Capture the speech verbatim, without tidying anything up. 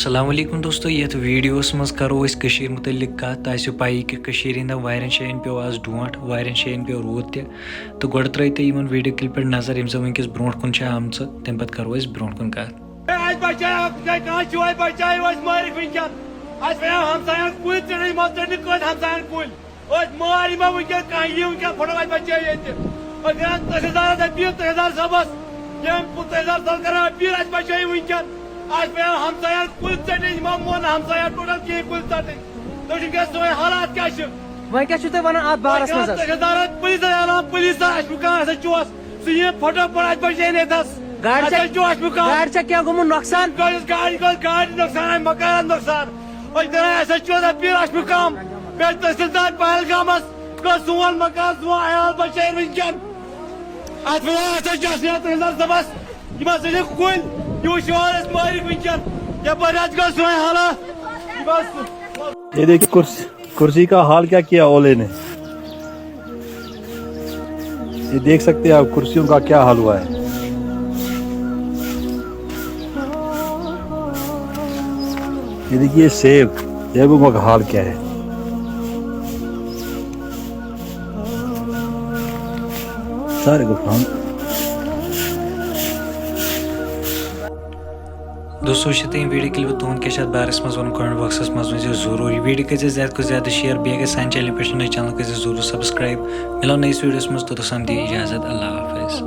السلام علیکم دوستو، یتھ ویڈیوس منٛز کرو أسۍ کٔشیٖرِ متعلق کتھ۔ تۄہہِ آسیو پَیی کہِ کٔشیٖرِ ہٕنٛدٮ۪ن واریاہن جاین پیوٚو آز ڈونٛٹھ، واریاہن جاین پیوٚو روٗد تہِ۔ تہٕ گۄڈٕ ترٲیِو تُہۍ یِمن ویڈیو کلپہِ پٮ۪ٹھ نظر، یِم زن وٕنکیٚس برونٛٹھ کُن چھِ آمژٕ، تمہِ پتہٕ کرو أسۍ برونٛہہ کُن کتھ۔ اے، اَسہِ بچایو، اَسہِ کانٛہہ چھُ، اَسہِ بچایو، اَسہِ مٲرِکھ وٕنکیٚن۔ اَسہِ پیٚیو ہمساین کُلۍ ژٔٹِنۍ، یِمو ژٔٹۍ نہٕ کٲنٛسہِ ہمساین کُلۍ۔ أسۍ مار یِمو وٕنکیٚن، کانٛہہ یی وٕنکیٚن، پھٕٹو اَسہِ بچٲیِو ییٚتہِ۔ أسۍ کران تحصیلدارس اپیٖل، تحصیلدار صٲبس، ییٚمۍ پُ-، تحصیلدار صٲب کران اپیٖل، اَسہِ بچٲیِو وٕنکیٚن۔ اَسہِ پیٚیو ہمساین کُلۍ ژٔٹِنۍ، یِمو مون نہٕ ہمساین ٹوٹل کِہیٖنۍ کُلۍ ژٔٹِنۍ۔ تُہۍ چھِو وٕنکیٚس سٲنۍ حالات کیٛاہ چھِ؟ وۄنۍ کیٛاہ چھِو تُہۍ وَنان اَتھ بارَس منٛز حظ؟ تحصیلدارَن پُلیٖسَن اعلان، پُلیٖس سا، اَسہِ چھُ کانٛہہ، اَسہِ چھُ اوس سُہ یہِ پھٹو پھٹ، اَسہِ بَچے نہٕ ییٚتَس۔ گاڑِ اَسہِ چھا، حظ چھُ اَسہِ مُقام۔ گاڑِ چھا کینٛہہ گوٚمُت نۄقصان؟ گٔیَس گاڑِ، گٔیَس گاڑِ نۄقصان، اَسہِ مکانَس نۄقصان۔ أسۍ دَپان، اَسہِ حظ چھُ اَتھ اپیٖل، اَسہِ مُقام۔ بیٚیہِ تحصیلدار پہلگامَس گوٚو سون مکان، سون عیال بَچے وٕنکیٚن۔ اَتھ وَنان، اَسہِ حظ چھُ اَسہِ یَتھ تحصیلدار صٲبَس، یِم ہسا چھِ کُلۍ، یہِ وٕچھ یورٕ اَسہِ مٲرِکھ وٕنکیٚن۔ یَپٲرۍ حظ گوٚو سٲنۍ حالات۔ یہِ گوٚو سُہ۔ ये देखिए कुर्सी, कुर्सी का हाल क्या किया ओले ने। ये देख सकते हैं आप कुर्सियों का क्या हाल हुआ है। ये देखिए सेब, सेबों का हाल क्या है। सारे को फांग। دوستو، وٕچھِو تُہۍ یِم ویڈیو کلپہٕ، تُہُنٛد کیٛاہ چھُ اَتھ بارَس منٛز وَنُن؟ comment boxَس منٛز ؤنۍزیو ضروٗر۔ یہِ ویڈیو کٔرۍزیو زیادٕ کھۄتہٕ زیادٕ share، بیٚیہِ اگر سانہِ channel پٮ۪ٹھ چھِو نٔے، channel کٔرۍزیو ضروٗر subscribe۔ مِلو نٔیِس ویڈیوَس منٛز، توٚتَس تام دِیِو اِجازت، اللہ حافظ۔